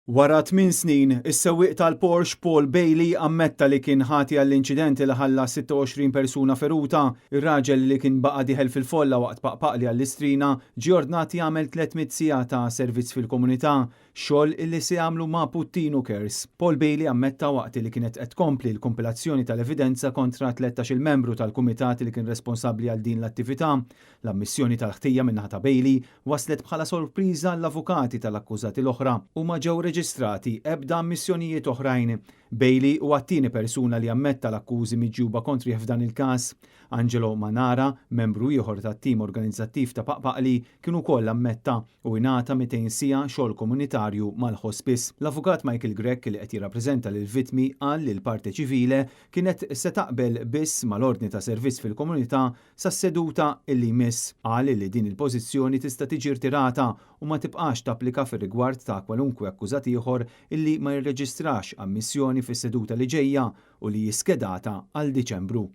Wara 8 snin, is-sewwieq tal-Porsche Paul Bailey ammetta li kien ħati għall-inċident li ħalla 26 persuna feruta. Ir-raġel li kien baqa' dieħel fil-folla waqt Paqpaqli għall-Istrina ġie ordnat jagħmel 300 siegħa ta' servizz fil-komunità, xogħol illi se jagħmlu ma' Puttinu Cares. Paul Bailey ammetta waqt li kienet qed tkompli l-kumpilazzjoni tal-evidenza kontra 13-il membru tal-kumitat li kien responsabbli għal din l-attività. L-ammissjoni tal-ħtija min-naħa ta' Bailey waslet bħala sorpriża għall-avukati tal-akkużati l-oħra u ma ġew reġistrati ebda ammissjonijiet oħrajn. Bailey huwa t-tieni persuna li ammetta l-akkużi miġjuba kontrih f'dan il-każ. Angelo Manara, membru ieħor tat-tim organizzattiv ta' Paqpaqli, kien ukoll ammetta u ingħata 200 siegħa xogħol komunitarju mal-hospice. L-avukat Michael Grech li qed jirrappreżenta lill-vittmi qal li l-parte civile kienet se taqbel biss mal-ordni ta' servizz fil-komunità sas-seduta illi jmiss. Qal li din il-pożizzjoni tista' tiġi rtirata u ma tibqax tapplika fir-rigward ta' kwalunkwe akkużat ieħor illi ma jirreġistrax ammissjoni fis-seduta li ġejja u li hi skedata għal Diċembru.